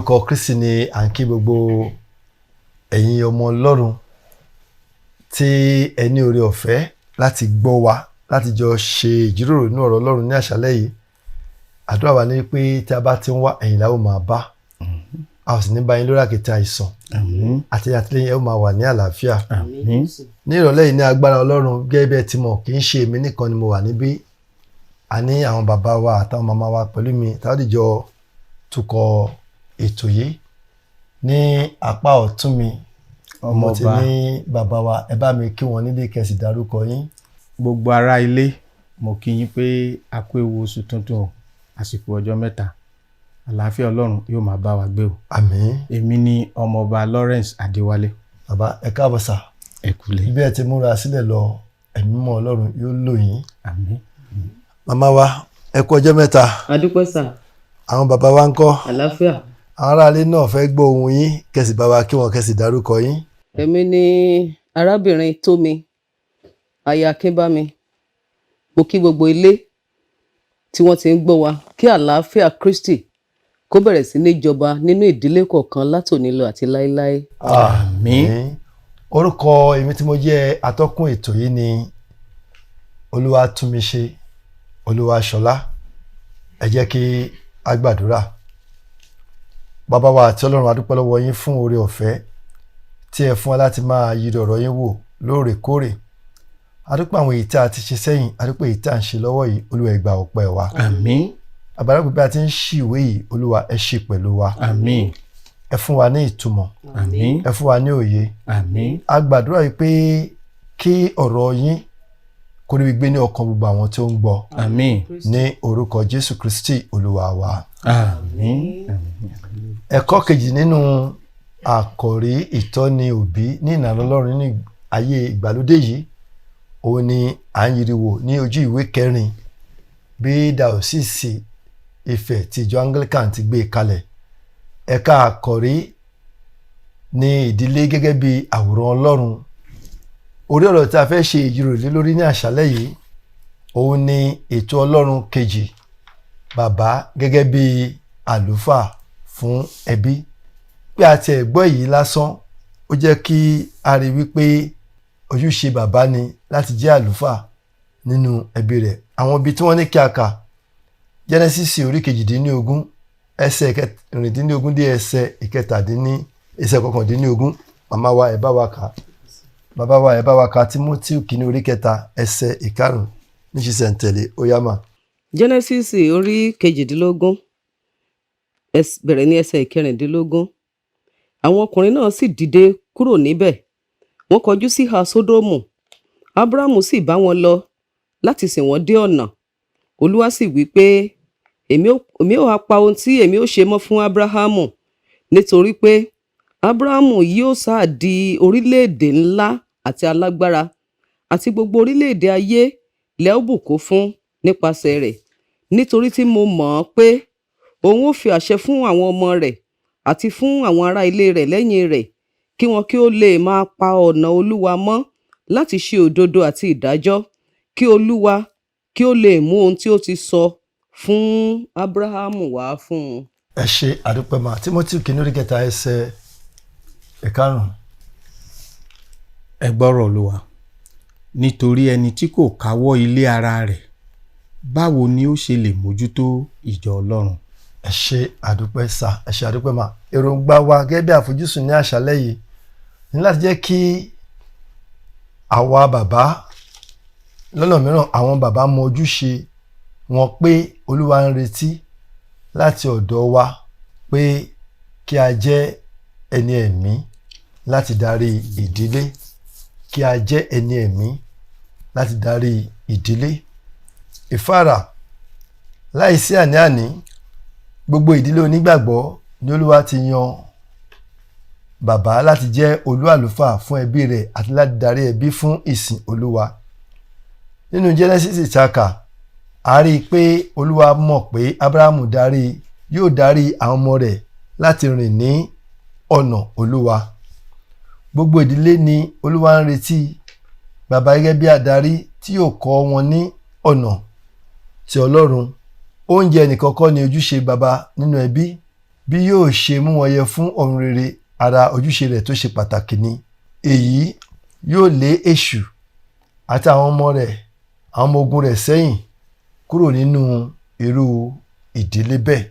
Orúkọ Kristi ni à ń kí gbogbo ẹ̀yin ọmọ Ọlọ́run tí ẹ ní oore ọ̀fẹ́ láti gbọ́ wa, láti jọ ṣe ìjíròrò nínú ọ̀rọ̀ Ọlọ́run ní àṣálẹ́ yìí. Àdúrà wa ni pé tí a bá ti ń wá, ẹ̀yin la ó máa bá, a ò sì ní bá yín lórí àkéte àìsàn. Àmín. Àti àtìlẹ́yìn, ẹ ó máa wà ní àlàáfíà. Àmín. Ní ìrọ̀lẹ́ yìí, ní agbára Ọlọ́run, gẹ́gẹ́ bí ẹ ti mọ̀, kì í ṣe èmi nìkan ni mo wà níbí. A ní àwọn bàbá wa àtàwọn màmá wa pẹ̀lú mi táwọn dìjọ tukọ̀ ètò yìí. Ní apá ọ̀tún mi, mo ti Ọmọọba. ní bàbá wa. Ẹ bá mi kí wọn nílé, kẹ́ sì dárúkọ yín. Gbogbo ará ilé, mo kí yín pé a kú ewu oṣù tuntun o, àsìkò ọjọ́ mẹ́ta. Àlàáfíà Ọlọ́run yóò máa bá wa gbé o. Àmín. Èmi ni Ọmọọba Lawrence Adéwálé. Bàbá, ẹ káàbọ̀ sà. Ẹ kúlé. Bí ẹ ti múra sílẹ̀ lọ, Ẹ̀mí Mímọ́ Ọlọ́run yóò lò yín. Àmín. Màmá wa, ẹ kú ọjọ́ mẹ́ta. Adúpẹ́ sà. Àwọn bàbá wa ń kọ́? Àlàáfíà. Àwọn aráalé náà fẹ́ gbọ́ ohùn yín, kẹ́ sì bá wa kí wọn, kẹ́ sì dárúkọ yín. Èmi ni arábìnrin Tómi, aya Akínbámi. Mo kí gbogbo ilé tí wọ́n ti ń gbọ́ wa, kí àlàáfíà Kristi kó bẹ̀rẹ̀ sí ní jọba nínú ìdílé kọ̀ọ̀kan látòní lọ àti láéláé. Àmín. Orúkọ èmi tí mo jẹ́ atọ́kùn ètò yìí ni Olúwatúnmiṣe Olúwaṣọlá. Ẹ jẹ́ kí a gbàdúrà. Bàbá wa àti Ọlọ́run, a dúpẹ́ lọ́wọ́ yín fún oore ọ̀fẹ́ tí ẹ fún wa láti máa yiri ọ̀rọ̀ yín wò lóòrèkóòrè. A dúpẹ́ àwọn èyí tí a ti ṣe sẹ́yìn, a dúpẹ́ èyí tí a ń ṣe lọ́wọ́ yìí. Olúwa, ẹ gba ọpẹ́ wa. Àmín. Àbárẹ́ pé bí a ti ń ṣí ìwé yìí, Olúwa, ẹ ṣe pẹ̀lú wa. Àmín. Ẹ fún wa ní ìtumọ̀. Àmín. Ẹ fún wa ní òye. Àmín. A gbàdúrà yìí pé kí ọ̀rọ̀ yín kó níbi gbé ní ọkàn gbogbo àwọn tí ó ń gbọ́. Àmín. Ní orúkọ Jésù Kristi Olúwa wa. Àmín. Ẹ̀kọ́ kejì nínú àkòrí ìtọ́ni òbí ní ìlànà Ọlọ́run ní ayé ìgbàlódé yìí, òun ni à ń yiri wò ní ojú ìwé 4, bí Dàósìsì Ifẹ̀ tí ìjọ Anglican ti gbé kalẹ̀. Ẹ̀ka àkòrí ní ìdílé gẹ́gẹ́ bí àwòrán Ọlọ́run. Orí ọ̀rọ̀ tí a fẹ́ ṣe ìjíròrò lé lórí ní àṣálẹ́ yìí, òun ni ètò Ọlọ́run kejì, bàbá gẹ́gẹ́ bí àlùfáà fún ẹbí. Pé a tiẹ̀ gbọ́ èyí lásán, ó jẹ́ kí a rí wípé ojúṣe bàbá ni láti jẹ́ àlùfáà nínú ẹbí rẹ̀. Àwọn ibi tí wọ́n ní kí a kà: Genesis orí 18, ẹsẹ̀ 16 dé ẹsẹ̀ ìkẹtàdínní, ẹsẹ̀ 19. Màmá wa, ẹ bá wa kà. Bàbá wa, ẹ bá wa kà Timothy kìíní orí 3, ẹsẹ̀ 5 ní ṣísẹ̀ntẹ̀lé. Ó yá mà. Genesis orí 18, bẹ̀rẹ̀ ní ẹsẹ̀ 16. Àwọn ọkùnrin náà sì dìde kúrò níbẹ̀, wọ́n kọjú sí ìhà Sódómù. Ábúráhámù sì bá wọn lọ láti sìn wọ́n dé ọ̀nà. Olúwa sì wí pé, "Èmi ó ha pa ohun tí èmi ó ṣe mọ́ fún Ábúráhámù, nítorí pé Ábúráhámù yóò sá di orílẹ̀-èdè ńlá àti alágbára, àti gbogbo orílẹ̀-èdè ayé lẹ ó bùkún fún nípasẹ̀ rẹ̀. Nítorí tí mo mọ̀ ọ́n pé òun ó fi àṣẹ fún àwọn ọmọ rẹ̀ àti fún àwọn ará ilé rẹ̀ lẹ́yìn rẹ̀, kí wọn kí ó lè máa pa ọ̀nà Olúwa mọ́ láti ṣe òdodo àti ìdájọ́, kí Olúwa kí ó lè mú ohun tí ó ti sọ fún Ábúráhámù wá fún un." Ẹ ṣe, àdúpẹ́ mà. Timothy kìíní orí 3, ẹsẹ̀ 5. Ẹ gbọ́rọ̀ Olúwa. Nítorí ẹni tí kò káwọ́ ilé ara rẹ̀, báwo ni ó ṣe lè mójútó ìjọ Ọlọ́run? Ẹ ṣe, àdúpẹ́ sà. Ẹ ṣe, àdúpẹ́ mà. Èròǹgbà wa gẹ́gẹ́ bí àfojúsùn ní àṣálẹ́ yìí ní láti jẹ́ kí àwa bàbá, lọ́nà mìíràn, àwọn bàbá mọ ojúṣe wọn pé Olúwa ń retí láti ọ̀dọ̀ wa pé kí a jẹ́ ẹni ẹ̀mí láti darí ìdílé, kí a jẹ́ ẹni ẹ̀mí láti darí ìdílé. Ìfáàrà láìsí àní-àní, gbogbo ìdílé onígbàgbọ́ ni Olúwa ti yan bàbá láti jẹ́ olú àlùfáà fún ẹbí rẹ̀ àti láti darí ẹbí fún ìsìn Olúwa. Nínú Genesis ìtaka, a rí i pé Olúwa mọ̀ pé Abrahamu yóò darí àwọn ọmọ rẹ̀ láti rìn ní ọ̀nà Olúwa. Gbogbo ìdílé ni Olúwa ń retí bàbá gẹ́gẹ́ bí adarí tí yóò kọ́ wọn ní ọ̀nà ti Ọlọ́run. Oúnjẹ nìkan kọ́ ni ojúṣe bàbá nínú ẹbí. Bí yóò ṣe mú wọn yẹ fún ọ̀run rere, ara ojúṣe rẹ̀ tó ṣe pàtàkì ni. Èyí yóò lé èṣù àti àwọn ọmọ rẹ̀, àwọn ọmọ ogun rẹ̀ sẹ́yìn kúrò nínú irú ìdílé bẹ́ẹ̀.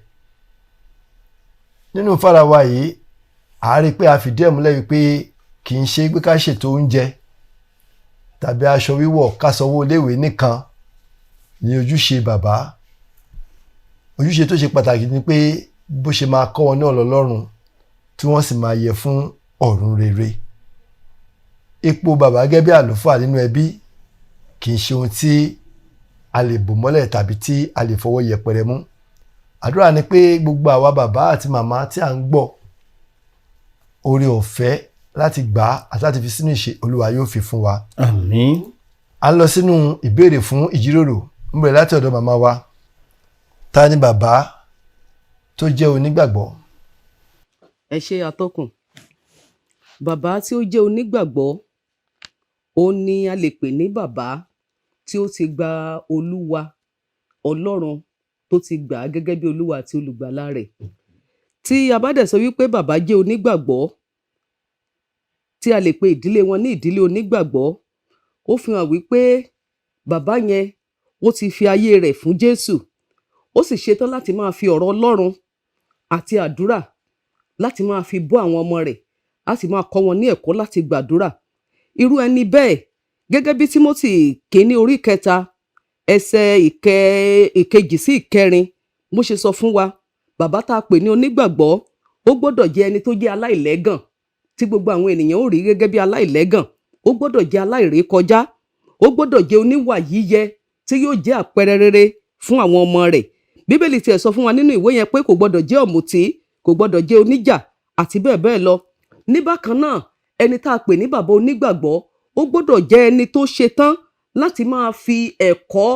Nínú farawa yìí, a rí i pé a fìdí ẹ̀ múlẹ̀ wípé kì í ṣe pé ká ṣètò oúnjẹ tàbí aṣọ wíwọ̀, ká sanwó iléèwé nìkan ní ojúṣe bàbá. Ojúṣe tó ṣe pàtàkì ni pé bó ṣe máa kọ́ wọn ní ọ̀rọ̀ Ọlọ́run tí wọ́n sì máa yẹ fún ọ̀run rere. Ipò bàbá gẹ́gẹ́ bí àlùfáà nínú ẹbí kì í ṣe ohun tí a lè bò mọ́lẹ̀ tàbí tí a lè fọwọ́ yẹpẹrẹ mú. Àdúrà ni pé gbogbo àwa bàbá àti màmá tí à ń gbọ́, oore ọ̀fẹ́ láti gbà á àti láti fi sínú ìṣe, Olúwa yóò fi fún wa. Àmín. À ń lọ sínú ìbéèrè fún ìjíròrò. Ń bẹ̀rẹ̀ láti ọ̀dọ̀ màmá wa. Ta ni bàbá tó jẹ́ onígbàgbọ́? Ẹ ṣe, atọ́kùn. Bàbá tí ó jẹ́ onígbàgbọ́, ó ní a lè pè ní bàbá tí ó ti gba Olúwa Ọlọ́run, tó ti gbà á gẹ́gẹ́ bí Olúwa àti olùgbàlà rẹ̀. Tí a bá dẹ̀ sọ wípé bàbá jẹ́ onígbàgbọ́, tí a lè pe ìdílé wọn ní ìdílé onígbàgbọ́, ó fi hàn wípé bàbá yẹn, ó ti fi ayé rẹ̀ fún Jésù, ó sì ṣetán láti máa fi ọ̀rọ̀ Ọlọ́run àti àdúrà láti máa fi bọ́ àwọn ọmọ rẹ̀, á sì máa kọ́ wọn ní ẹ̀kọ́ láti gbàdúrà. Irú ẹni bẹ́ẹ̀, gẹ́gẹ́ bí Timothy kìíní orí 3, ẹsẹ̀ 2 sí 4 bó ṣe sọ fún wa, bàbá tá a pè ní onígbàgbọ́, ó gbọ́dọ̀ jẹ́ ẹni tó jẹ́ aláìlẹ́gàn tí gbogbo àwọn ènìyàn ó rí gẹ́gẹ́ bí aláìlẹ́gàn. Ó gbọ́dọ̀ jẹ́ aláìrékọjá. Ó gbọ́dọ̀ jẹ́ oníwà yíyẹ tí yóò jẹ́ àpẹẹrẹ rere fún àwọn ọmọ rẹ̀. Bíbélì tiẹ̀ sọ fún wa nínú ìwé yẹn pé kò gbọ́dọ̀ jẹ́ ọ̀mùtí, kò gbọ́dọ̀ jẹ́ oníjà àti bẹ́ẹ̀ bẹ́ẹ̀ lọ. Ní bákan náà, ẹni tá a pè ní bàbá onígbàgbọ́, ó gbọ́dọ̀ jẹ́ ẹni tó ṣetán láti máa fi ẹ̀kọ́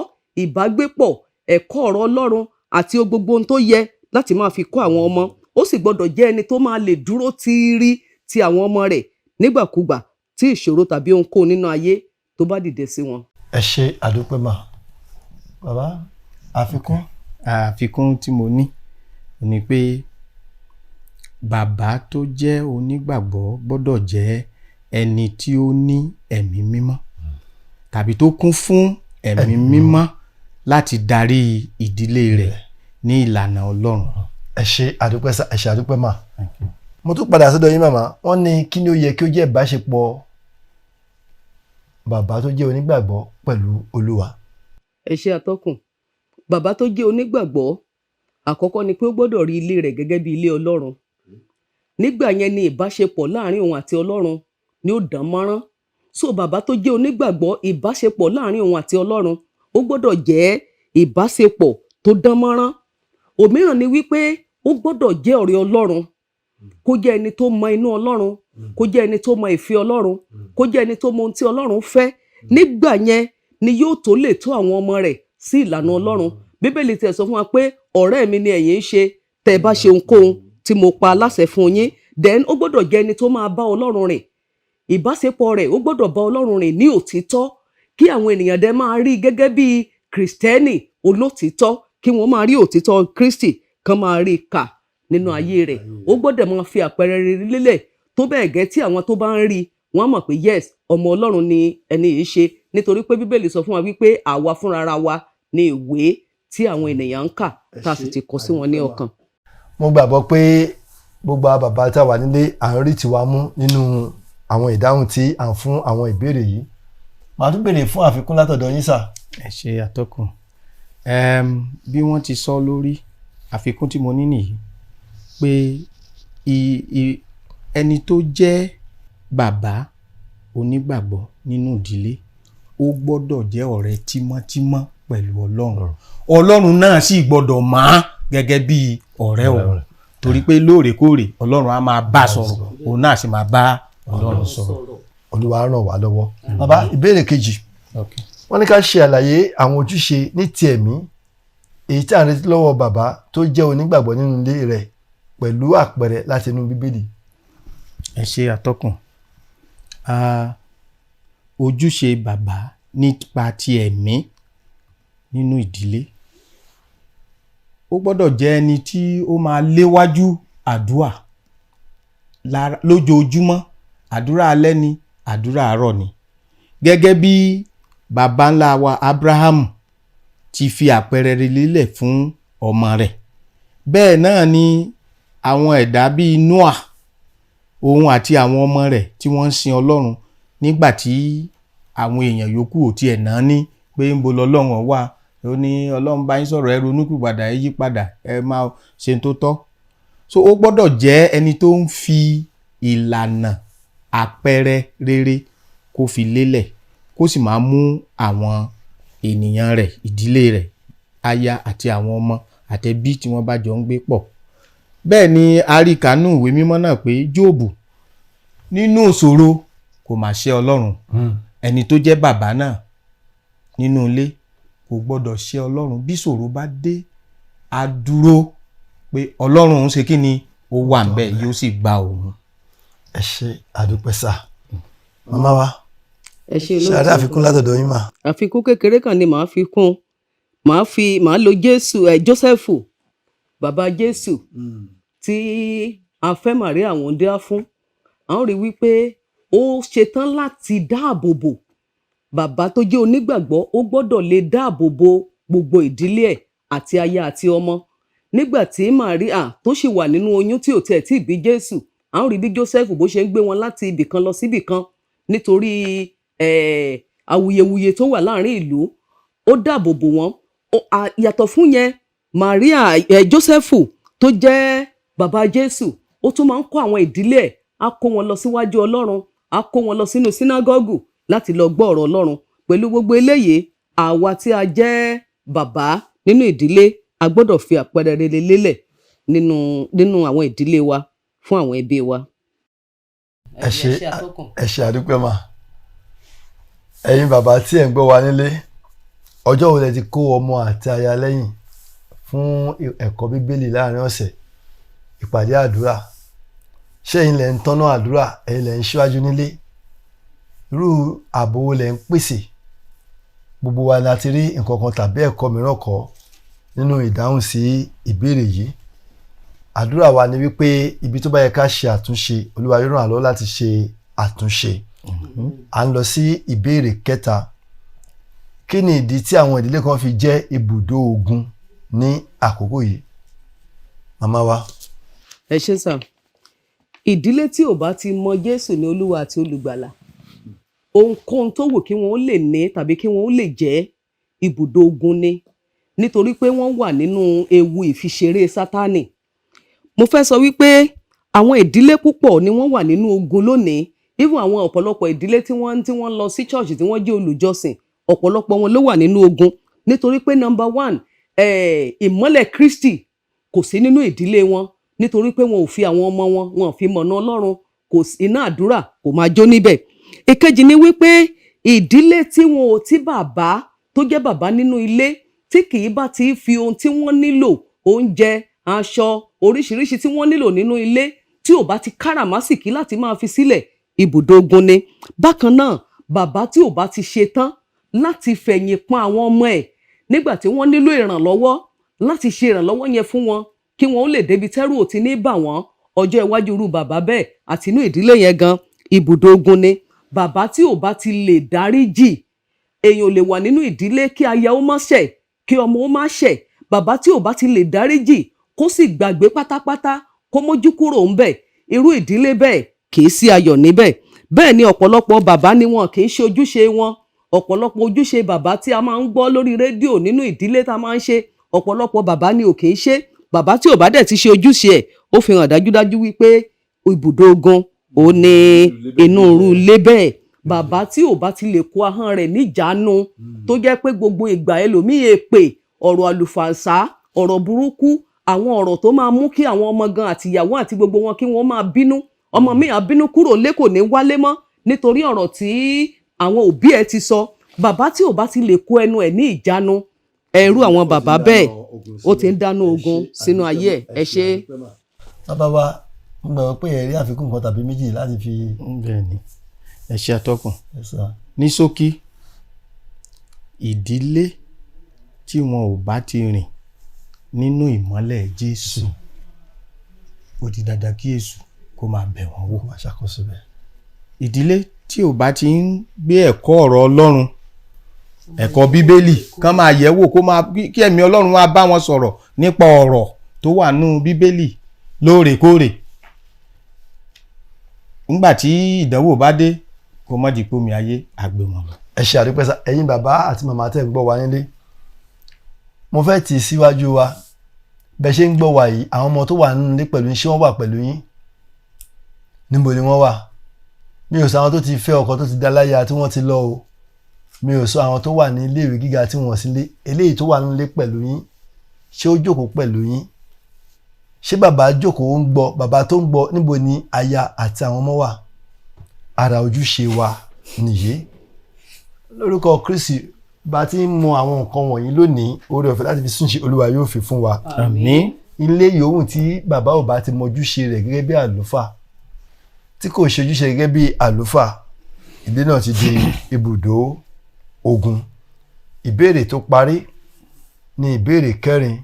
ìbágbépọ̀, ẹ̀kọ́ ọ̀rọ̀ Ọlọ́run àti gbogbo ohun tó yẹ láti máa fi kọ́ àwọn ọmọ. Ó sì gbọ́dọ̀ jẹ́ ẹni tó máa lè dúró tiiri ti àwọn ọmọ rẹ̀ nígbàkúgbà tí ìṣòro tàbí ohunkóhun nínú ayé tó bá dìde sí wọn. Ẹ ṣe, àdúpẹ́ mà. Bàbá, àfikún. Àfikún tí mo ní ni pé bàbá tó jẹ́ onígbàgbọ́ gbọ́dọ̀ jẹ́ ẹni tí ó ní Ẹ̀mí Mímọ́ tàbí tó kún fún Ẹ̀mí Mímọ́ láti darí ìdílé rẹ̀ ní ìlànà Ọlọ́run. Ẹ ṣe, àdúpẹ́ sà. Ẹ ṣe, àdúpẹ́ mà. Mo tún padà sọ́dọ̀ yín, màmá. Wọ́n ní kí ni ó yẹ kí ó jẹ́ ìbáṣepọ̀ bàbá tó jẹ́ onígbàgbọ́ pẹ̀lú Olúwa? Ẹ ṣe, atọ́kùn. Bàbá tó jẹ́ onígbàgbọ́, àkọ́kọ́ ni pé ó gbọ́dọ̀ rí ilé rẹ̀ gẹ́gẹ́ bí ilé Ọlọ́run. Nígbà yẹn ni ìbáṣepọ̀ láàrin òun àti Ọlọ́run ni ó dán mọ́rán. So bàbá tó jẹ́ onígbàgbọ́, ìbáṣepọ̀ láàrin òun àti Ọlọ́run, ó gbọ́dọ̀ jẹ́ ìbáṣepọ̀ tó dán mọ́rán. Òmíràn ni wípé ó gbọ́dọ̀ jẹ́ ọ̀rẹ́ Ọlọ́run, kó jẹ́ ẹni tó mọ inú Ọlọ́run, kó jẹ́ ẹni tó mọ ìfẹ́ Ọlọ́run, kó jẹ́ ẹni tó mọ ohun tí Ọlọ́run fẹ́. Nígbà yẹn ni yóò tó lè tó àwọn ọmọ rẹ̀ sí ìlànà Ọlọ́run. Bíbélì tiẹ̀ sọ fún wa pé ọ̀rẹ́ mi ni ẹ̀yin ń ṣe tẹ́ ẹ bá ṣe ohunkóhun tí mo pa láṣẹ fún yín. Then ó gbọ́dọ̀ jẹ́ ẹni tó máa bá Ọlọ́run rìn. Ìbáṣepọ̀ rẹ̀, ó gbọ́dọ̀ bá Ọlọ́run rìn ní òtítọ́, kí àwọn ènìyàn dẹ̀ máa rí gẹ́gẹ́ bí Kìrìsìtẹ́nì olótìítọ́, kí wọ́n máa rí òtítọ́ Kristi kán máa rí kà nínú ayé rẹ̀. Ó gbọ́dọ̀ máa fi àpẹẹrẹ rere lélẹ̀ tó bẹ́ẹ̀ gẹ́ tí àwọn tó bá ń rí, wọ́n á mọ̀ pé yes, ọmọ Ọlọ́run ni ẹni yìí ṣe, nítorí pé Bíbélì sọ fún wa wípé àwa fúnra wa ní ìwé tí àwọn ènìyàn ń kà, tá a sì ti kọ sí wọn ní ọkàn. Mo gbàgbọ́ pé gbogbo àwọn bàbá tá a wà nílé, à ń rí tiwa mú nínú àwọn ìdáhùn tí à ń fún àwọn ìbéèrè yìí. Màá tún béèrè fún àfikún látọ̀dọ̀ yín, sà. Ẹ ṣe, atọ́kùn. Bí wọ́n ti sọ lórí, àfikún tí mo ní nìyí pé ẹni tó jẹ́ bàbá onígbàgbọ́ nínú ìdílé, ó gbọ́dọ̀ jẹ́ ọ̀rẹ́ tímọ́tímọ́ pẹ̀lú Ọlọ́run. Ọlọ́run náà sì gbọ́dọ̀ mọ̀ á gẹ́gẹ́ bí ọ̀rẹ́ òun, torí pé lóòrèkóòrè Ọlọ́run á máa bá sọ̀rọ̀, òun náà sì máa bá Ọlọ́run sọ̀rọ̀. Olúwa ràn wá lọ́wọ́. Bàbá, ìbéèrè kejì. Wọ́n ní ká ṣe àlàyé àwọn ojúṣe ní ti ẹ̀mí èyí tí à ń retí lọ́wọ́ bàbá tó jẹ́ onígbàgbọ́ nínú ilé rẹ̀ pẹ̀lú àpẹẹrẹ láti inú Bíbélì. Ẹ ṣe, atọ́kùn. Ojúṣe bàbá nípa ti ẹ̀mí nínú ìdílé, ó gbọ́dọ̀ jẹ́ ẹni tí ó máa léwájú. àdúà lójoojúmọ́, àdúrà alẹ́ ni, àdúrà àárọ̀ ni, gẹ́gẹ́ bí baba ńlá wa Abraham ti fi àpẹẹrẹ rere lélẹ̀ fún ọmọ rẹ̀. Bẹ́ẹ̀ náà ni àwọn ẹ̀dá bíi Noah, òun àti àwọn ọmọ rẹ̀ tí wọ́n ń sin Ọlọ́run nígbà tí àwọn èèyàn yòókù ò tiẹ̀ náà ní pé ń bo lọ́lọ́run ọ̀ wá. Ó ní Ọlọ́run bá yín sọ̀rọ̀, ẹ ronúpìwàdà, ẹ yí padà, ẹ máa ṣe tó tọ́. So ó gbọ́dọ̀ jẹ́ ẹni tó ń fi ìlànà àpẹẹrẹ rere kó fi lélẹ̀, kó sì máa mú àwọn ènìyàn rẹ̀, ìdílé rẹ̀, aya àti àwọn ọmọ àtẹbí tí wọ́n bá jọ ń gbé pọ̀. Bẹ́ẹ̀ ni a rí kánú ìwé mímọ́ náà pé Jóòbù nínú ìṣòro kò mà ṣe Ọlọ́run. Ẹni tó jẹ́ bàbá náà nínú ilé kò gbọ́dọ̀ ṣe Ọlọ́run. Bí ìṣòro bá dé, á dúró pé Ọlọ́run ń ṣe kí ni, ó wà ń bẹ̀, yóò sì gba òun. Ẹ ṣe, àdúpẹ́ sà. Màmá wa, Ẹ ṣe, ṣe àdá àfikún látọ̀dọ̀ yín mà? Àfikún kékeré kan ni màá fi kún. Màá lo Jésù, ẹ Jósẹ́fù, bàbá Jésù tí a fẹ́ Màríà wúńdíá fún. À ń rí wípé ó ṣetán láti dáàbò bò. Bàbá tó jẹ́ onígbàgbọ́, ó gbọ́dọ̀ lè dáàbò bo gbogbo ìdílé ẹ̀ àti aya àti ọmọ. Nígbà tí Màríà tó sì wà nínú oyún tí ò tiẹ̀ tí ì bí Jésù, à ń rí bí Jósẹ́fù bó ṣe ń gbé wọn láti ibìkan lọ síbìkan nítorí awuyewuye tó wà láàrin ìlú. Ó dáàbò bò wọ́n. Yàtọ̀ fún yẹn, Maria, Jósẹ́fù tó jẹ́ bàbá Jésù, ó tún máa ń kó àwọn ìdílé ẹ̀, á kó wọn lọ síwájú Ọlọ́run, á kó wọn lọ sínú sínágọ́gù láti lọ gbọ́ ọ̀rọ̀ Ọlọ́run. Pẹ̀lú gbogbo eléyìí, àwa tí a jẹ́ bàbá nínú ìdílé, a gbọ́dọ̀ fi àpẹẹrẹ rere lélẹ̀ nínú àwọn ìdílé wa fún àwọn ẹbí wa. Ẹ ṣe, ẹ ṣe, àdúpẹ́ mà. Ẹ̀yin bàbá tí ẹ̀ ń gbọ́ wa nílé, ọjọ́ wo lẹ ti kó ọmọ àti aya lẹ́yìn fún ẹ̀kọ́ Bíbélì láàrin ọ̀sẹ̀, ìpàdé àdúrà? Ṣé ẹ̀yin lẹ ń tọ́nà àdúrà? Ẹ̀yin lẹ ń ṣíwájú nílé? Irú ààbò wo lẹ ń pèsè? Gbogbo wa la ti rí nǹkan kan tàbí ẹ̀kọ́ mìíràn kọ́ nínú ìdáhùn sí ìbéèrè yìí. Àdúrà wa ni wípé ibi tó bá yẹ ká ṣe àtúnṣe, Olúwa yóò ràn wá lọ́wọ́ láti ṣe àtúnṣe. À ń lọ sí ìbéèrè kẹta. Kí ni ìdí tí àwọn ìdílé kan fi jẹ́ ibùdó ogun ní àkókò yìí? Màmá wa. Ẹ ṣé sà. Ìdílé tí ò bá ti mọ Jésù ní Olúwa àti Olùgbàlà, ohunkóhun tó wù kí wọ́n ó lè ní tàbí kí wọ́n ó lè jẹ́, ibùdó ogun ni, nítorí pé wọ́n wà nínú ewu ìfiṣeré Sátánì. Mo fẹ́ sọ wípé àwọn ìdílé púpọ̀ ni wọ́n wà nínú ogun lónìí. Even àwọn ọ̀pọ̀lọpọ̀ ìdílé tí wọ́n lọ sí church, tí wọ́n jẹ́ olùjọsìn, ọ̀pọ̀lọpọ̀ wọn ló wà nínú ogun, nítorí pé number one, ìmọ́lẹ̀ Kristi kò sí nínú ìdílé wọn, nítorí pé wọn ò fi àwọn ọmọ wọn, wọn ò fi mọ̀nà Ọlọ́run, kò sí iná àdúrà kò máa jó níbẹ̀. Ìkejì ni wípé ìdílé tí wọn ò tí bàbá tó jẹ́ bàbá nínú ilé tí kì í bá ti fi ohun tí wọ́n nílò, oúnjẹ, aṣọ, oríṣiríṣi tí wọ́n nílò nínú ilé, tí ò bá ti káràmásìkí láti máa fi sílẹ̀, ibùdó ogun ni. Bákan náà, bàbá tí ò bá ti ṣe tán láti fẹ̀yìn pọ́n àwọn ọmọ ẹ̀ nígbà tí wọ́n nílò ìrànlọ́wọ́, láti ṣe ìrànlọ́wọ́ yẹn fún wọn kí wọ́n ó lè débi tẹ́rù ò ti ní bà wọ́n, ọjọ́ iwájú irú bàbá bẹ́ẹ̀ àti inú ìdílé yẹn gan, ibùdó ogun ni. Bàbá tí ò bá ti lè dáríjì, èèyàn ò lè wà nínú ìdílé kí aya ó má ṣẹ̀, kí ọmọ ó má ṣẹ̀. Bàbá tí ò bá ti lè dáríjì, kó sì gbàgbé pátápátá, kó mójú kúrò ńbẹ̀, irú ìdílé bẹ́ẹ̀ kì í sí ayọ̀ níbẹ̀. Bẹ́ẹ̀ ni ọ̀pọ̀lọpọ̀ bàbá ni wọn kì í ṣe ojúṣe wọn. Ọ̀pọ̀lọpọ̀ ojúṣe bàbá tí a máa ń gbọ́ lórí rédíò nínú ìdílé tá a máa ń ṣe, ọ̀pọ̀lọpọ̀ bàbá ni ò kì í ṣe. Bàbá tí ò bá dẹ̀ ti ṣe ojúṣe ẹ̀, ó fi hàn dájúdájú wípé ibùdó ogun ò ní inú irú ilé bẹ́ẹ̀. Bàbá tí ò bá ti lè kó ahọ́n rẹ̀ níjàánu, tó jẹ́ pé gbogbo ìgbà ẹlòmíì èpè, ọ̀rọ̀ àlùfàǹsá, ọ̀rọ̀ burúkú, àwọn ọ̀rọ̀ tó máa mú kí àwọn ọmọ gan àtìyàwó àti gbogbo wọn kí wọ́n máa bínú, ọmọ mi á bínú kúrò lé, kò ní wálé mọ́ nítorí ọ̀rọ̀ tí àwọn òbí ẹ̀ ti sọ. Bàbá tí ò bá ti lè kó ẹnu ẹ̀ ní ìjánu, ẹrú àwọn bàbá bẹ́ẹ̀, ó ti ń dáná ogun sínú ayé ẹ̀. Ẹ ṣé. Bàbá wa, mo gbàgbọ́ pé ẹ rí àfikún kan tàbí méjì láti fi. Bẹ́ẹ̀ni, ẹ ṣe, atọ́kùn. Ẹ sà. Ní ṣókí, ìdílé tí wọn ò bá ti rìn nínú ìmọ́lẹ̀ Jésù, Ó di dandan kí èṣù kó máa bẹ̀ wọ́n wò. Máa ṣàkóso bẹ́ẹ̀. Ìdílé tí ò bá ti ń gbé ẹ̀kọ́ ọ̀rọ̀ Ọlọ́run, ẹ̀kọ́ Bíbélì kán máa yẹ̀ wò, kó máa kí ẹ̀mí Ọlọ́run máa bá wọn sọ̀rọ̀ nípa ọ̀rọ̀ tó wà nú Bíbélì lóòrèkóòrè. Nígbà tí ìdánwò bá dé, kó má di pé omi ayé àgbè wọn lọ. Ẹ ṣe àdúpẹ́ sá. Ẹ̀yin bàbá àti màmá tẹ́ ń gbọ́ wa nílé, mo fẹ́ tì í síwájú wa. Bẹ́ẹ̀ ṣe ń gbọ́ wa yìí, àwọn ọmọ tó wà nínú ilé pẹ̀lú yín, ṣé wọ́n wà pẹ̀lú yín? Níbo ni wọ́n wà? Mi ò sọ àwọn tó ti fẹ́ ọkọ, tó ti dá láya, tí wọ́n ti lọ o. Mi ò sọ àwọn tó wà ní iléèwé gíga tí wọ́n sì lé. Eléyìí tó wà nínú ilé pẹ̀lú yín, ṣé ó jókòó pẹ̀lú yín? Ṣé bàbá jókòó ń gbọ́? Bàbá tó ń gbọ́, níbo ni aya àti àwọn ọmọ wà? Ara ojúṣe wa nìyí. Lórúkọ Kristi, bá ti ń mọ àwọn nǹkan wọ̀nyí lónìí, oore ọ̀fẹ́ láti fi súnṣe, Olúwa yóò fi fún wa. Àmín. Ilé yòówù tí bàbá ò bá ti mọ ojúṣe rẹ̀ gẹ́gẹ́ bí àlùfáà, tí kò ṣe ojúṣe gẹ́gẹ́ bí àlùfáà, ilé náà ti di ibùdó ogun. Ìbéèrè tó parí ni ìbéèrè kẹrin.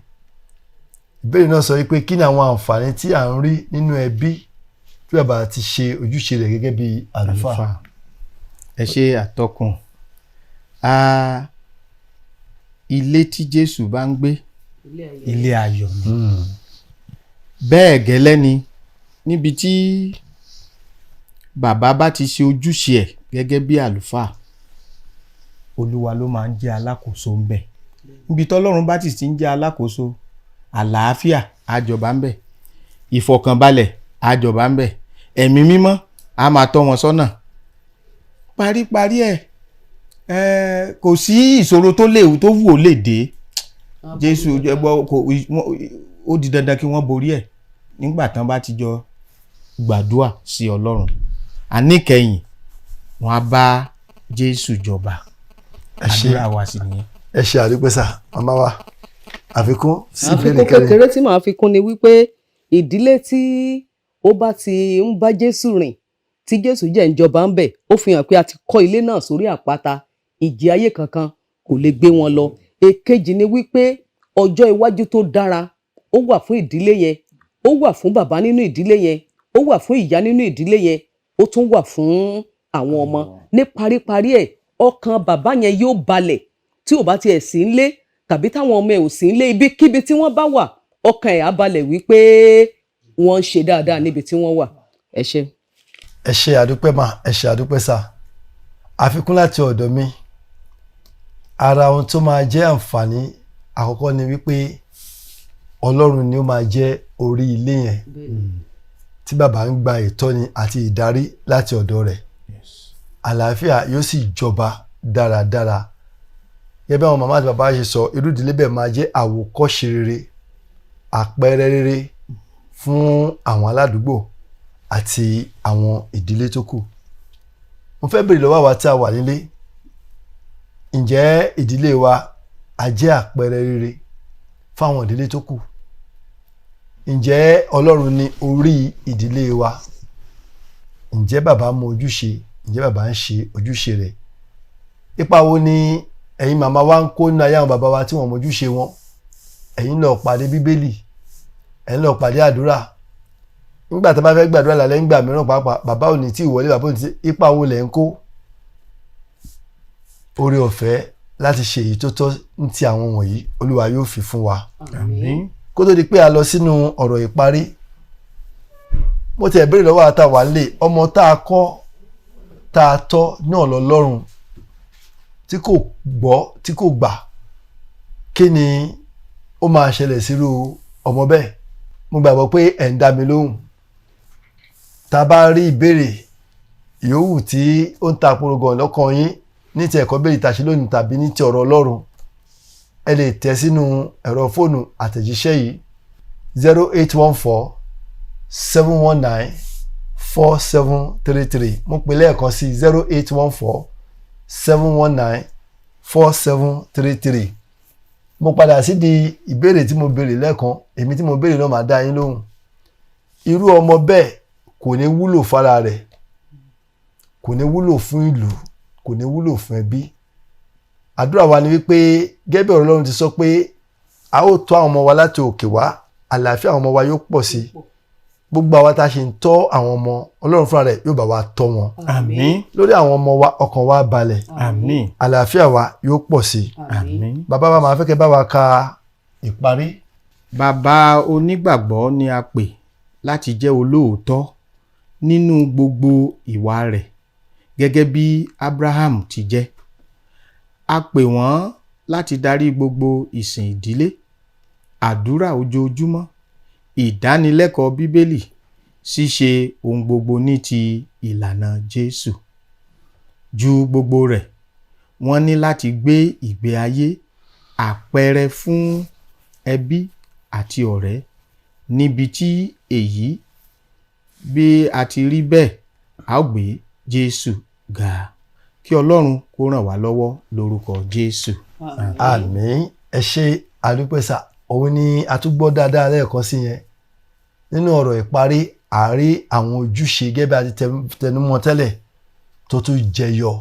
Ìbéèrè náà sọ wípé, kí ni àwọn àǹfààní tí à ń rí nínú ẹbí tí bàbá ti ṣe ojúṣe rẹ̀ gẹ́gẹ́ bí àlùfáà? Àlùfáà. Ẹ ṣe, àtọkùn. Ilé tí Jésù bá ń gbé, ilé ayọ̀ ni. Bẹ́ẹ̀ gẹ́lẹ́ ni níbi tí bàbá bá ti ṣe ojúṣe ẹ̀ gẹ́gẹ́ bí àlùfáà, Olúwa ló máa ń jẹ́ alákòóso ń bẹ̀. Níbi tọ́lọ́run bá sì ti ń jẹ́ alákòóso, àlàáfíà á jọba ń bẹ̀, ìfọ̀kànbalẹ̀ á jọba ń bẹ̀, ẹ̀mí mímọ́ á máa tọ́ wọn sọ́nà. Paríparí ẹ̀, kò sí ìṣòro tó lè tó wù ó lè dé, Jésù ẹgbọ́ kò ó di dandan kí wọ́n borí ẹ̀ nígbà tán bá ti jọ gbàdúà sí Ọlọ́run. Àníkẹyìn, wọn á bá Jésù jọba. Ẹ ṣé. Àdúrà wa sì nìyẹn. Ẹ ṣe àdúpẹ́ sà. Màmá wa, àfikún sí ìbéèrè Àfikún kẹrin. kékeré tí màá fi kún ni wípé ìdílé tí ó bá ti ń bá Jésù rìn, tí Jésù jẹ́ ń jọba ń bẹ̀, ó fi hàn pé a ti kọ́ ilé náà sórí àpáta. Ìjì ayé kankan kò lè gbé wọn lọ. Èkejì ni wípé ọjọ́ iwájú tó dára ó wà fún ìdílé yẹn, ó wà fún bàbá nínú ìdílé yẹn, ó wà fún ìyá nínú ìdílé yẹn, ó tún wà fún àwọn ọmọ. Ní paríparí ẹ̀, ọkàn bàbá yẹn yóò balẹ̀. Tí ò bá tiẹ̀ sí ńlé tàbí táwọn ọmọ ẹ̀ ò sí ńlé, ibikíbi tí wọ́n bá wà, ọkàn ẹ̀ á balẹ̀ wípé wọ́n ń ṣe dáadáa níbi tí wọ́n wà. Ẹ ṣé. Ẹ ṣe àdúpẹ́ mà, ẹ ṣe àdúpẹ́ sà. Àfikún láti ọ̀dọ̀ mi, ara ohun tó máa jẹ́ àǹfààní àkọ́kọ́ ni wípé Ọlọ́run ni ó máa jẹ́ orí ilé yẹn tí bàbá ń gba ìtọ́ni àti ìdarí láti ọ̀dọ̀ rẹ̀. Àlàáfíà yóò sì jọba dáradára. Gẹ́gẹ́ bí àwọn màmá àti bàbá ṣe sọ, irú ìdílé bẹ́ẹ̀ máa jẹ́ àwòkọ́ṣe rere, àpẹẹrẹ rere fún àwọn aládùúgbò àti àwọn ìdílé tó kù. Mo fẹ́ béèrè lọ́wọ́ àwa tí a wà nílé, ǹjẹ́ ìdílé wa a jẹ́ àpẹẹrẹ rere fún àwọn ìdílé tó kù? Ǹjẹ́ Ọlọ́run ni orí ìdílé wa? Ǹjẹ́ bàbá mọ ojúṣe? Ǹjẹ́ bàbá ń ṣe ojúṣe rẹ̀? Ipa wo ni ẹ̀yin màmá wa ń kó nínú ayé àwọn bàbá wa tí wọ́n mọ ojúṣe wọn? Ẹ̀yin lọ pàdé Bíbélì, ẹ̀yin lọ pàdé àdúrà. Nígbà tí a bá fẹ́ gbàdúrà lálẹ́, nígbà mìíràn pàápàá, bàbá ò ní tí ì wọlé, bàbá ò ní tí. Ipa wo lẹ̀ ń kó? Oore ọ̀fẹ́ láti ṣe èyí tó tọ́ ní ti àwọn wọ̀nyí, Olúwa yóò fi fún wa. Àmín. Kó tó di pé a lọ sínú ọ̀rọ̀ ìparí, mo ti ẹ̀ béèrè lọ́wọ́ àtàwà nílé, ọmọ tá a kọ́, tá a tọ́ náà lọ lọ́rùn, tí kò gbọ́, tí kò gbà, kí ni ó máa ṣẹlẹ̀ sírú ọmọ bẹ́ẹ̀? Mo gbàgbọ́ pé ẹ̀ ń dá mi lóhùn. Tá a bá rí ìbéèrè yòówù tí ó ń ta porogan lọ́kàn yín ní ti ẹ̀kọ́ béèrè tàṣí lónìí tàbí ní ti ọ̀rọ̀ Ọlọ́run, ẹ lè tẹ̀ sínú ẹ̀rọ fóònù àtẹ̀jíṣẹ́ yìí: 08147194733. Mo pè lẹ́ẹ̀kan sí: 08147194733. Mo padà sí di ìbéèrè tí mo béèrè lẹ́ẹ̀kan. Èmi tí mo béèrè náà máa dá yín lóhùn. Irú ọmọ bẹ́ẹ̀ kò ní wúlò fara rẹ̀, kò ní wúlò fún ìlú, kò ní wúlò fún ẹbí. Àdúrà wa ni wípé, gẹ́gẹ́ bí ọ̀rọ̀ Ọlọ́run ti sọ pé a ó tọ́ àwọn ọmọ wa láti òkè wá, àlàáfíà àwọn ọmọ wa yóò pọ̀ sí. Gbogbo àwa tá a ṣe ń tọ́ àwọn ọmọ, Ọlọ́run fúnra rẹ̀ yóò bá wa tọ́ wọn. Àmín. Lórí àwọn ọmọ wa, ọkàn wa balẹ̀. Àmín. Àlàáfíà wa yóò pọ̀ sí i. Àmín. Bàbá wa, máa fẹ́ kẹ́ bá wa ka ìparí. Bàbá onígbàgbọ́ ni a pè láti jẹ́ olóòótọ́ nínú gbogbo ìwà rẹ̀ gẹ́gẹ́ bí Abraham ti jẹ́. A pè wọ́n láti darí gbogbo ìsìn ìdílé, àdúrà ojoojúmọ́, ìdánilẹ́kọ̀ọ́ Bíbélì, ṣíṣe ohun gbogbo ní ti ìlànà Jésù. Ju gbogbo rẹ̀, wọ́n ní láti gbé ìgbé ayé àpẹẹrẹ fún ẹbí àti ọ̀rẹ́ níbi tí èyí bí a ti rí bẹ́ẹ̀, a ó gbé Jésù ga. Kí Ọlọ́run kó ràn wá lọ́wọ́ lórúkọ Jésù. Àmín. Ẹ ṣe, àdúpẹ́sà. Òun ni a tún gbọ́ dáadáa lẹ́ẹ̀kan sí yẹn. Nínú ọ̀rọ̀ ìparí, àárí àwọn ojúṣe gẹ́gẹ́ bí a ti tẹnumọ́ tẹ́lẹ̀ tó tún jẹyọ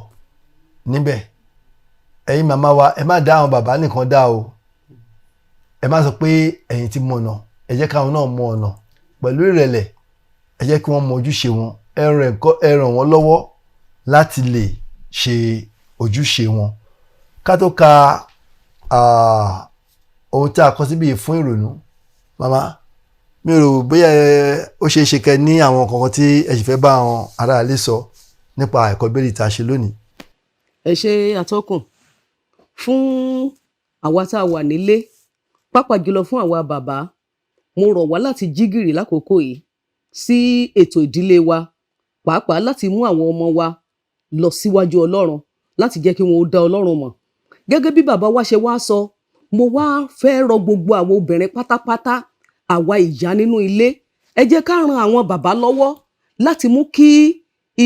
níbẹ̀. Ẹ̀yin màmá wa, ẹ má dá àwọn bàbá nìkan dá o. Ẹ má sọ pé ẹ̀yin ti mọ ọ̀nà. Ẹ jẹ́ káwọn náà mọ ọ̀nà pẹ̀lú ìrẹ̀lẹ̀. Ẹ jẹ́ kí wọ́n mọ ojúṣe wọn. Ẹ ràn wọ́n lọ́wọ́ láti lè ṣe ojúṣe wọn. Ká tó ka ohun tí a kọ síbí fún ìrònú, màmá, mi ò rò bóyá ó ṣeé ṣe kẹ́ ní àwọn kankan tí ẹ sì fẹ́ bá àwọn aráalé sọ nípa ẹ̀kọ́ Bíbélì tá a ṣe lónìí. Ẹ ṣe, atọ́kùn. Fún àwa tá a wà nílé, pàápàá jùlọ fún àwa bàbá, mo rọ̀ wá láti jí gìrì lákòókò yìí sí ètò ìdílé wa, pàápàá láti mú àwọn ọmọ wa lọ síwájú Ọlọ́run, láti jẹ́ kí wọn ó dá Ọlọ́run mọ̀. Gẹ́gẹ́ bí bàbá wa ṣe wá sọ, mo wá fẹ́ rọ gbogbo àwọn obìnrin pátápátá, àwa ìyá nínú ilé, ẹ jẹ́ ká ran àwọn bàbá lọ́wọ́ láti mú kí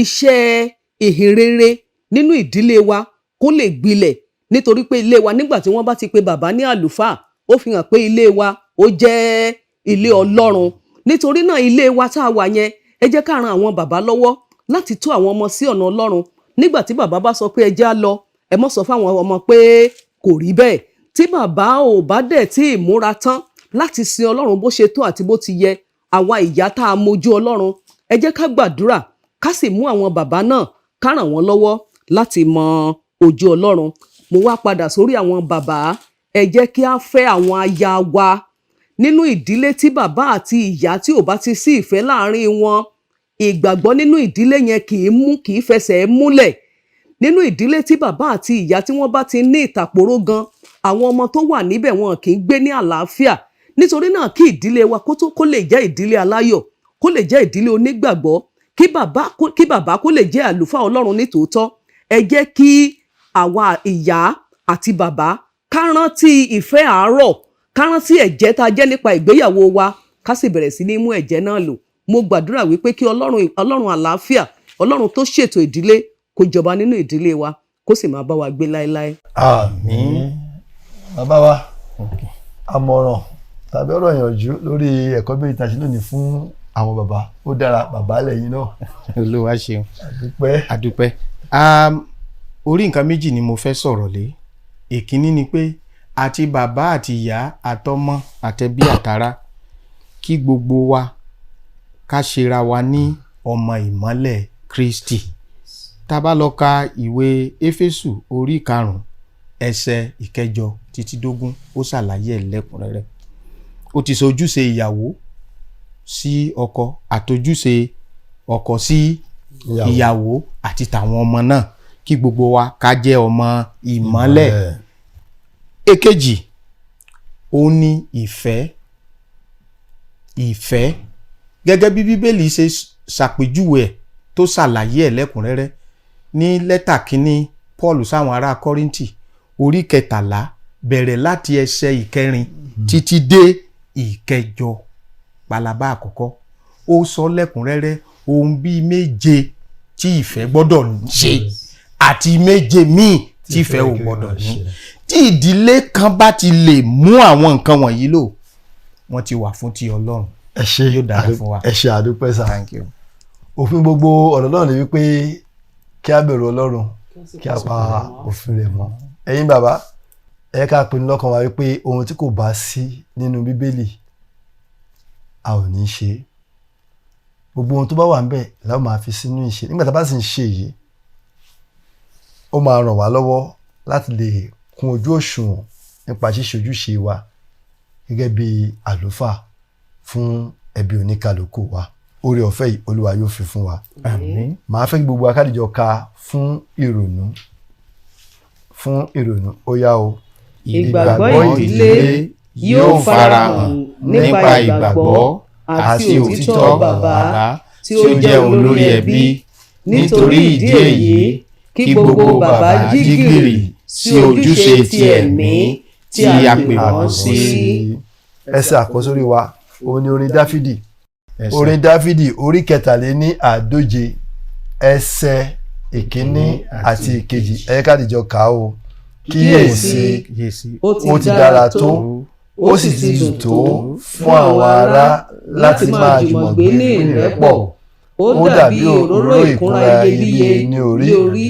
iṣẹ́ ìhìnrere nínú ìdílé wa kó lè gbilẹ̀, nítorí pé ilé wa, nígbà tí wọ́n bá ti pe bàbá ní àlùfáà, ó fi hàn pé ilé wa ó jẹ́ ilé Ọlọ́run. Nítorí náà, ilé wa tá a wà yẹn, ẹ jẹ́ ká ran àwọn bàbá lọ́wọ́ láti tó àwọn ọmọ sí ọ̀nà Ọlọ́run. Nígbà tí bàbá bá sọ pé ẹ jẹ́ á lọ, ẹ mọ́ sọ fáwọn ọmọ pé kò rí bẹ́ẹ̀. Tí bàbá ò bá dẹ̀ tí ì múra tán láti sin Ọlọ́run bó ṣe tó àti bó ti yẹ, àwa ìyá tá a mojú Ọlọ́run, ẹ jẹ́ ká gbàdúrà, ká sì mú àwọn bàbá náà, ká ràn wọ́n lọ́wọ́ láti mọ ojú Ọlọ́run. Mo wá padà sórí àwọn bàbá. Ẹ jẹ́ kí á fẹ́ àwọn aya wa. Nínú ìdílé tí bàbá àti ìyá tí ò bá ti sí ìfẹ́ láàrin wọn, ìgbàgbọ́ nínú ìdílé yẹn kì í mú, kì í fẹsẹ̀ múlẹ̀. Nínú ìdílé tí bàbá àti ìyá tí wọ́n bá ti ní ìtàpóró gan, àwọn ọmọ tó wà níbẹ̀, wọn kì í gbé ní àlàáfíà. Nítorí náà, kí ìdílé wa kó tó kó lè jẹ́ ìdílé aláyọ̀, kó lè jẹ́ ìdílé onígbàgbọ́, kí bàbá kó lè jẹ́ àlùfáà Ọlọ́run nítòótọ́, ẹ jẹ́ kí àwa ìyá àti bàbá ká rántí ìfẹ́ àárọ̀, ká rántí ẹ̀jẹ́ tá a jẹ́ nípa ìgbéyàwó wa, ká sì bẹ̀rẹ̀ sí ní mú ẹ̀jẹ́ náà lò. Mo gbàdúrà wípé kí Ọlọ́run, Ọlọ́run àlàáfíà, Ọlọ́run tó ṣètò ìdílé, kó jọba nínú ìdílé wa, kó sì máa bá wa gbé láéláé. Àmín. Bàbá wa, àmọ̀ràn tàbí ọ̀rọ̀ ìyànjú lórí ẹ̀kọ́ Bíbélì tá a ṣe lónìí fún àwọn bàbá. Ó dára, bàbá lẹ́yìn náà. Olúwa ṣeun. Àdúpẹ́. Àdúpẹ́. Orí nǹkan méjì ni mo fẹ́ sọ̀rọ̀ lé. Èkíní ni pé àti bàbá àti ìyá, àtọmọ, àtẹbí, àtará, kí gbogbo wa ká ṣera wa ní ọmọ ìmọ́lẹ̀ Kristi. Tá a bá lọ ka ìwé Éfésù orí 5, ẹsẹ̀ 8 títí dógún, ó ṣàlàyé ẹ̀ lẹ́kùnrẹ́rẹ́. Ó ti sọ ojúṣe ìyàwó sí ọkọ, àtojúṣe ọkọ sí ìyàwó, àti tàwọn ọmọ náà. Kí gbogbo wa ká jẹ́ ọmọ ìmọ́lẹ̀. Èkejì, ó ní ìfẹ́. Ìfẹ́, gẹ́gẹ́ bí Bíbélì ṣe ṣàpèjúwe ẹ̀, tó ṣàlàyé ẹ̀ lẹ́kùnrẹ́rẹ́ ní lẹ́tà kínní Paul sáwọn ará Kọ́ríńtì, orí 13, bẹ̀rẹ̀ láti ẹsẹ̀ 4 títí dé 8, palaba àkọ́kọ́, ó sọ lẹ́kùnrẹ́rẹ́ ohun bíi méje tí ìfẹ́ gbọ́dọ̀ ṣe àti méje míì tí ìfẹ́ ò gbọ́dọ̀ ní. Tí ìdílé kan bá ti lè mú àwọn nǹkan wọ̀nyí lò, wọ́n ti wà fún ti Ọlọ́run. Ẹ ṣe. Yóò dára fún wa. Ẹ ṣe, àdúpẹ́ sà. Thank you. Òfin gbogbo ọ̀rọ̀ náà ni wípé kí a bẹ̀rù Ọlọ́run, kí a pa òfin rẹ̀ mọ́. Ẹ̀yin bàbá, ẹ ká pinnu lọ́kàn wa wípé ohun tí kò bá sí nínú Bíbélì, a ò ní ṣe é. Gbogbo ohun tó bá wà ń bẹ̀ la ó máa fi sínú ìṣe. Nígbà tá a bá sì ń ṣe èyí, ó máa ràn wá lọ́wọ́ láti lè kún ojú òṣùwọ̀n nípa ṣíṣe ojúṣe wa gẹ́gẹ́ bí àlùfáà fún ẹbí oníkálukú wa. Oore ọ̀fẹ́ yìí, Olúwa yóò fi fún wa. Àmín. Màá fẹ́ kí gbogbo wa ká dìjọ ka fún ìrònú. Fún ìrònú, ó yá o. Ìgbàgbọ́ ìdílé yóò farahàn nípa ìgbàgbọ́ àti òtítọ́ bàbá tí ó jẹ́ olórí ẹbí. Nítorí ìdí èyí, kí gbogbo bàbá jí gìrì sí ojúṣe ti ẹ̀mí tí a pè wọ́n sí. Ẹsẹ̀ àkọ́sórí wa òun ni orin Dáfídì, orin Dáfídì orí 143, ẹsẹ̀ ìkíní àti ìkejì. Ẹ ká dìjọ kà á o. Kíyèsí, Kíyèsí, ó ti dára tó, ó sì ti dùn tó fún àwọn ará láti máa jùmọ̀ gbé ní ìrẹ́pọ̀. Ó dàbí òróró ìkunra iyebíye ní orí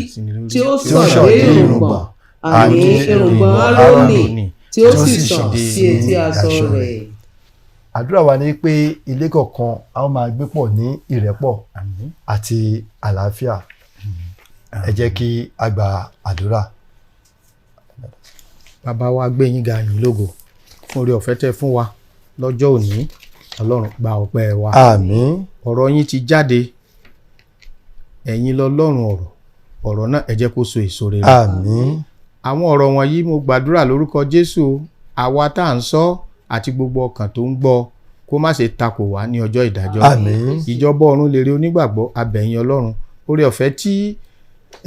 tí ó sàn dé irùngbọ̀n, àní irùngbọ̀n Áárónì, tí ó sì sàn sí etí aṣọ rẹ̀. Àdúrà wa ni pé ilé kọ̀ọ̀kan a ó máa gbé pọ̀ ní ìrẹ́pọ̀ Àmín. àti àlàáfíà. Ẹ jẹ́ kí a gba àdúrà. Bàbá wa, gbé yín ga, yín lógo fún oore ọ̀fẹ́ tẹ́ fún wa lọ́jọ́ òní. Ọlọ́run, gba ọpẹ́ wa. Àmín. Ọ̀rọ̀ yín ti jáde. Ẹ̀yin lọ́lọ́run ọ̀rọ̀. Ọ̀rọ̀ náà, ẹ jẹ́ kó so èso rere. Àmín. Àwọn ọ̀rọ̀ wọ̀nyí, mo gbàdúrà lórúkọ Jésù o, àwa tá à ń sọ àti gbogbo ọkàn tó ń gbọ́, kó má ṣe takò wá ní ọjọ́ ìdájọ́. Àmín. Ìjọba ọ̀run lèrè onígbàgbọ́. Abẹ̀yìn Ọlọ́run, oore ọ̀fẹ́ tí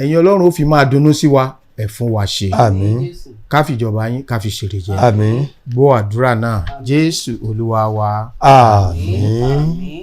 ẹ̀yin Ọlọ́run ó fi máa dunnú sí wa, ẹ fún wa ṣe. Àmín. Ká fìjọba yín ká fi ṣèrè jẹ. Àmín. Gbọ́ àdúrà náà, Jésù Olúwa wa. Àmín.